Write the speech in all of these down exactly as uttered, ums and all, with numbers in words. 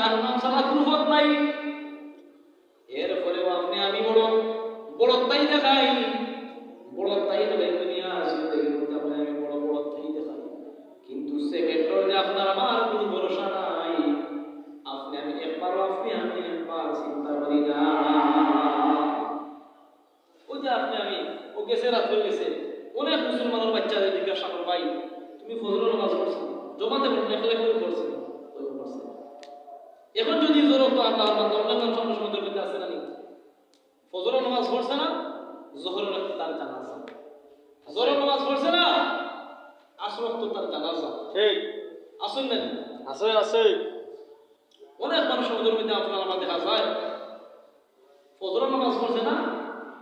জাহান্নাম ছাড়া কোনো পথ নাই। এরপরেও আপনি আমি বড় বড়ত্বাই দেখাই, বড়ত্বাই দেখাই, দুনিয়ার জিন্দেগির মধ্যে আপনি আমি বড় বড়ত্বাই দেখাই, কিন্তু সেকেন্ডর যে আপনার আমার কোনো ভরসা নাই। আপনি আমি একবারও, আপনি আমি একবার চিন্তা করি না। ওই যে আপনি আমি, ও গেছে, রাত হয়ে গেছে, অনেক মুসলমানের বাচ্চারে জিজ্ঞাসা করো, "ভাই, তুমি ফজরের নামাজ পড়ছো না? জমাতে পড়ছো না, একলা একলা পড়ছো না?" ওই পড়ছে। এখন যদি জোহর তো আপনার মাথা অনেক মানুষ আমরা সমাজের মধ্যে আছে না নি? ফজরের নামাজ পড়ছে না, জোহরের অক্ত তার জানাজা। জোহরের নামাজ পড়ছে না, আসর অক্ত তার জানাজা। ঠিক। আসুন না নি? আছে, আছে। অনেক মানুষ সমাজের মধ্যে আপনার আমার দেখা যায়, ফজরের নামাজ পড়ছে না,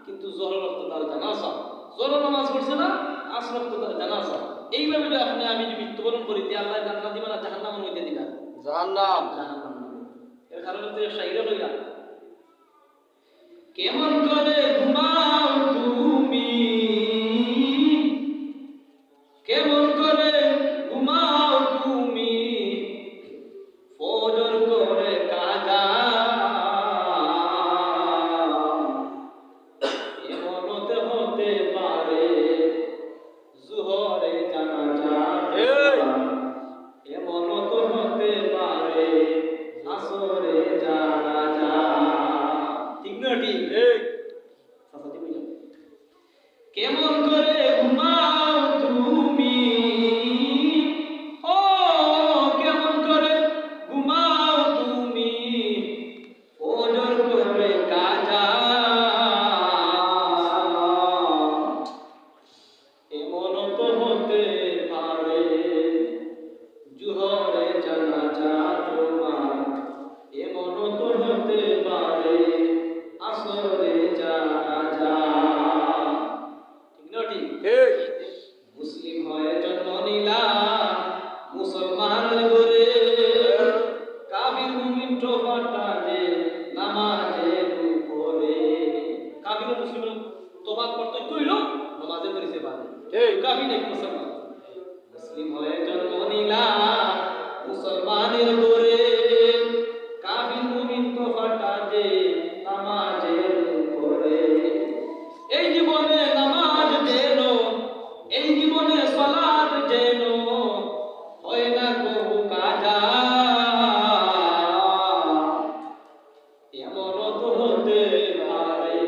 কিন্তু জোহরের অক্ত তার জানাজা। জোহরের নামাজ পড়ছে না, আসর অক্ত তার জানাজা। এইভাবে যদি আপনি আমি যদি মৃত্যুবরণ করি, তে আল্লাহ জান্নাত দিবা না জাহান্নামের মধ্যে দিবা? জাহান্নাম। জাহান্নাম। এর কারণে তো এক শাইরে কইলা, "কেমন করে ঘুমাও তুমি, কেমন করে ঘুমাও তুমি, ফজর করে কাজা, এমন তো হতে পারে জোহরে জানাজা।" এই! এমন তো হতে পারে আসরে জানাজা। ঠিক না ঠিক? এই! চাচা, ঠিক হয়ে যাবে। কেমন করে ঘুমাও তুমি? ও, কেমন করে ঘুমাও তুমি? ফজর করে কাজা। এমন তো হতে পারে জোহরে জানাজা তোমার, এমন তো হতে পারে আসরে জানাজা। ঠিক না ঠিক? ঠিক। মুসলিম হয়ে জন্ম নিলা মুসলমানের ঘরে, কাফির মুমিন তফাতটা যে নামাজের উপরে। কাফির মুসলিম তফাত পার্থক্য হইল নামাজে করেছে বাদে। ঠিক। কাফির নাকি মুসলমান? মুসলিম হয়ে জন্ম নিলা মুসলমানের ঘরে, কাফির মুমিন তফাতটা যে নামাজের উপরে। এই জীবনে নামাজ যেন, এই জীবনে সালাত যেন হয় না কবু কাজা। এমন তো হতে পারে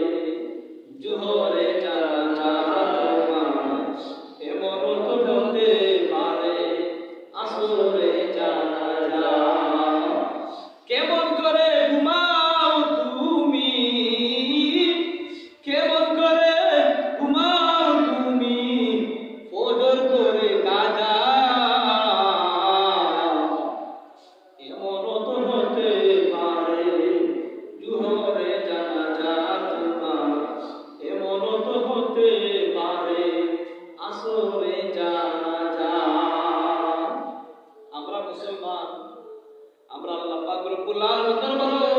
জোহরে জানাজা তোমার, এমন তো হতে পারে আসরে জানাজা। কেমন করে ঘুমাও তুমি, কেমন করে ঘুমাও তুমি, ফজর করে কাজা। এমন তো হতে পারে জোহরে জানাজা তোমার, এমন তো হতে পারে আসরে জানাজা। আমরা মুসলমান, আমরা আল্লাহ পাক রব্বুল আলামিনের দরবারে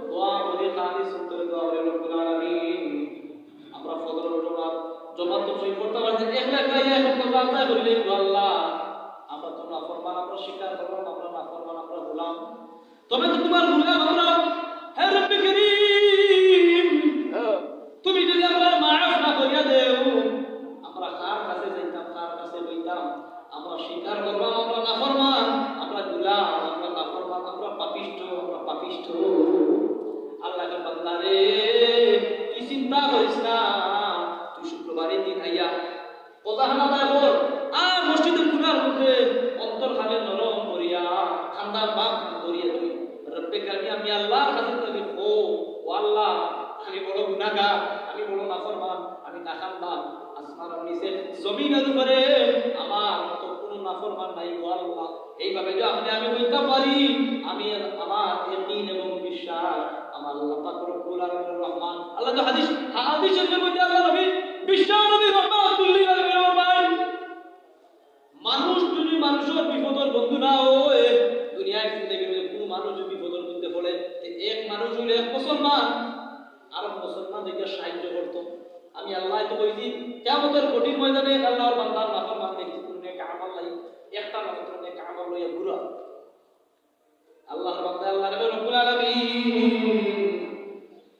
দোয়া করি, খালিস অন্তরে দোয়া করি, রব্বুল আলামিন, আমরা ফজরের জমাত, জমাত তো সই করতে পারছি, একলা একলা ইয়া এখন কথা আদায় করিলে, গো আল্লাহ, আমরা তো নাফরমান, আমরা স্বীকার করলাম, আমরা নাফরমান, আমরা গোলাম, তবে তো তোমার গোলাম আমরা। হে রব্বে করিম, তুমি যদি আমরা মাফ না করিয়া দেও, আমরা কার কাছে যাইতাম, কার কাছে বইতাম? আমরা স্বীকার করলাম আমরা নাফরমান, আমরা গোলাম, আমরা নাফরমান, আমরা পাপিষ্ঠ, আমরা পাপিষ্ঠ। আল্লাহ, বান্দা রে, তুই চিন্তা করিস না, তুই শুক্রবারের দিন আইয়া কথা খানা তাই কর, আর মসজিদের কোনার মধ্যে অন্তর খানে নরম করিয়া, খান্দার বাপ খান করিয়া তুই রব্বে কারিম, আমি আল্লাহর কাছে তুমি কো, "ও আল্লাহ, আমি বড় গুনাহগার, আমি বড় নাফরমান, আমি নাখান্দান, আসমানের নিচে জমিনের উপরে আমার মতো কোনো নাফরমান নাই, ও আল্লাহ।" এইভাবে যদি আপনি আমি বলতে পারি, আমি আমার ইয়াকিন এবং বিশ্বাস আমার আল্লাহ পাক রব্বুল আলামিন রহমান। আল্লাহ তো হাদিস, হাদিস শরীফের মধ্যে আল্লাহ নবী, বিশ্ব নবী রহমাতুল লিল আলামিন ফরমান, মানুষ যদি মানুষের বিপদের বন্ধু না হয়, দুনিয়ার জিন্দেগির মধ্যে কোনো মানুষ যদি বিপদের মধ্যে পড়ে, তো এক মানুষ হইলে এক মুসলমান, আর মুসলমান দেখে সাহায্য করতো। আমি আল্লাহ তো কইছি, কিয়ামতের কঠিন ময়দানে আল্লাহর বান্দার নাফরমান দেখছি, কোনো নেক আমল নাই, একটা মাত্র নেক আমল লইয়া ঘুরা। আল্লাহর বান্দা আল্লাহরে কয়, "রব্বুল আলামিন,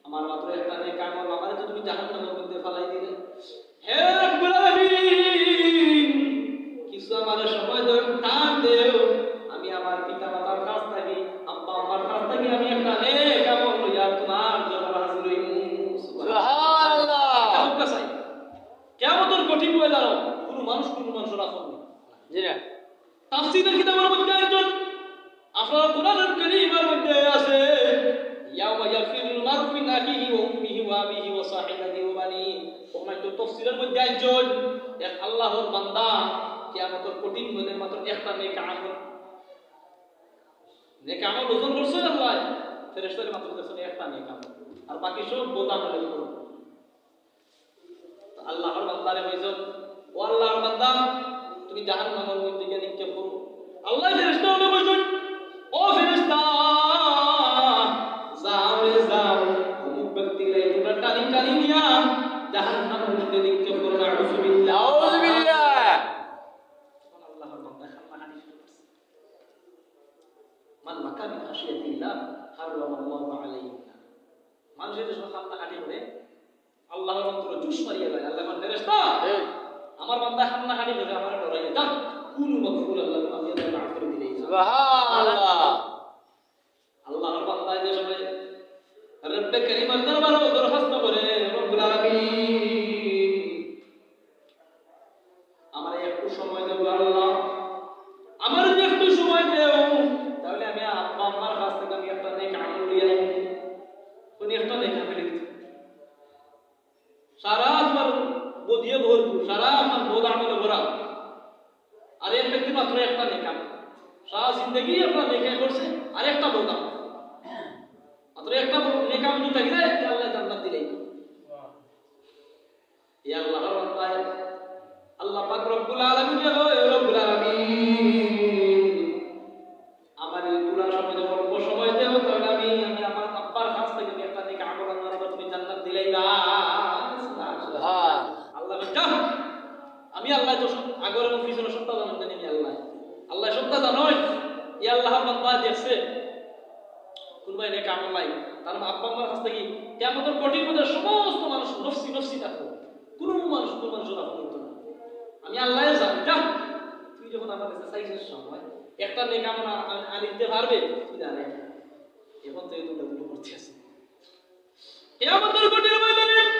আমার মাত্র একটা নেক আমল, আমারে তো তুমি জাহান্নামের মধ্যে ফালাই দিলে। হে রব্বুল আলামিন, কিছু আমারে সময় দেও, টাইম দেও, আমি আমার পিতা মাতার কাছ থাকি, আব্বা আম্মার কাছ থাকি আমি একটা নেক আমল লইয়া তোমার দরবারে হাজির হইমু।" সুবহানাল্লাহ। কিয়ামতের কঠিন ময়দানো কোনো মানুষ কোনো মানুষর আপন না। জি না। তাফসীরের কিতাবের মধ্যে একজন, আপনারা কোরআনুল কারীমের মধ্যে আছে, "ইয়াউমা ইয়াফিরুল মারউ মিন আখিহি ওয়া উম্মিহি ওয়া আবিহি ওয়া সাহিবাতিহি ওয়া বানিহি।" ওখানে তো তাফসীরের মধ্যে একজন, এক আল্লাহর বান্দা, কিয়ামতের কঠিন ময়দানে মাত্র একটা নেক আমল, নেক আমল ওজন করছে আল্লাহ, ফেরেশতারা মাত্র দেখছেন একটা নেক আমল, আর বাকি সব বদ আমলের উপর। আল্লাহর বান্দারে কইছইন, "ও আল্লাহর বান্দা, তুমি জাহান্নামের মধ্যে গিয়া নিক্ষেপ করো।" আল্লাহ ফেরেশতারে কইছইন, "ও ফেরেশতা, যাও রে যাও, অমুক ব্যক্তিরে তোমরা টানি টানি নিয়া জাহান্নামের মধ্যে নিক্ষেপ করো।" নাউজুবিল্লাহ। নাউজুবিল্লাহ। তখন আল্লাহর বান্দা কান্নাকাটি শুরু করছে। "মান বাকা মিন খাশিয়াতিল্লাহ হাররামাল্লাহু আলাইহিন নার।" মানুষে যে সময় কান্নাকাটি করে, আল্লাহর অন্তরে জোশ মারিয়া যায়। আল্লাহ কইন, "ফেরেশতা, এই। আমার বান্দা কান্নাকাটি করে, আমারে ডরাইয়া যা, কুনু মাগফুরান লাহু, আমি আল্লাহ মাফ করি দিলাই।" সুবহানাল্লাহ। আল্লাহর বান্দা যে সময় রব্বে করিমের দরবারে দরখাস্ত করে, "রব্বুল আলামিন, আমারে একটু সময় দেও আল্লাহ, আমারে যদি একটু সময় দেও, তাহলে আমি আব্বা আম্মার কাছ থাকি আমি একটা নেক আমল লইয়া আইমু।" কোন একটা নেক আমল লইতে? সারা তোমার বদিয়ে ভরপুর, সারা আমার বদ আমলে ভরা। আর এক ব্যক্তি মাত্র একটা নেক আমল, সারা জিন্দেগি আপনার নেকায় করছে, আর একটা বদ আমল। মাত্র একটা বদ, নেক আমল যদি থাকি যায়, তে আল্লাহ জান্নাত দিলাই। ইয়া আল্লাহর বান্দায়, আল্লাহ পাক রব্বুল আলামিন, ও রব্বুল আলামিন, আমারে এই পুরা সময় দেও, অল্প সময় দেও, তাহলে আমি, আমি আমার আব্বার কাছ থাকি আমি একটা নেক আমল আনার পর তুমি জান্নাত দিলাইবা। সুবহান। আল্লাহ বলে, "যা, আমি আল্লাহ তো সব আগর এবং পিছনে সবটা জানইন, জানি আমি আল্লাহ।" আল্লাহ সবটা জানইন, এই আল্লাহর বান্দা দেখছে, কোনোবায় নেক আমল নাই, তার আব্বা আম্মার কাছ থাকি কিয়ামতের কঠিন মধ্যে সমস্ত মানুষ নফসি নফসি থাকবো, কোনো মানুষ কোনো মানুষের আপন হইতো না। আমি আল্লাহ জানি, যা, তুই যখন আমার কাছে চাইছিস সময়, একটা নেক আমল আ-, আ-, আনিতে পারবে, তুই জানে। এখন তো এই দুটো দুটো করতে আছে। কিয়ামতের কঠিন ময়দানে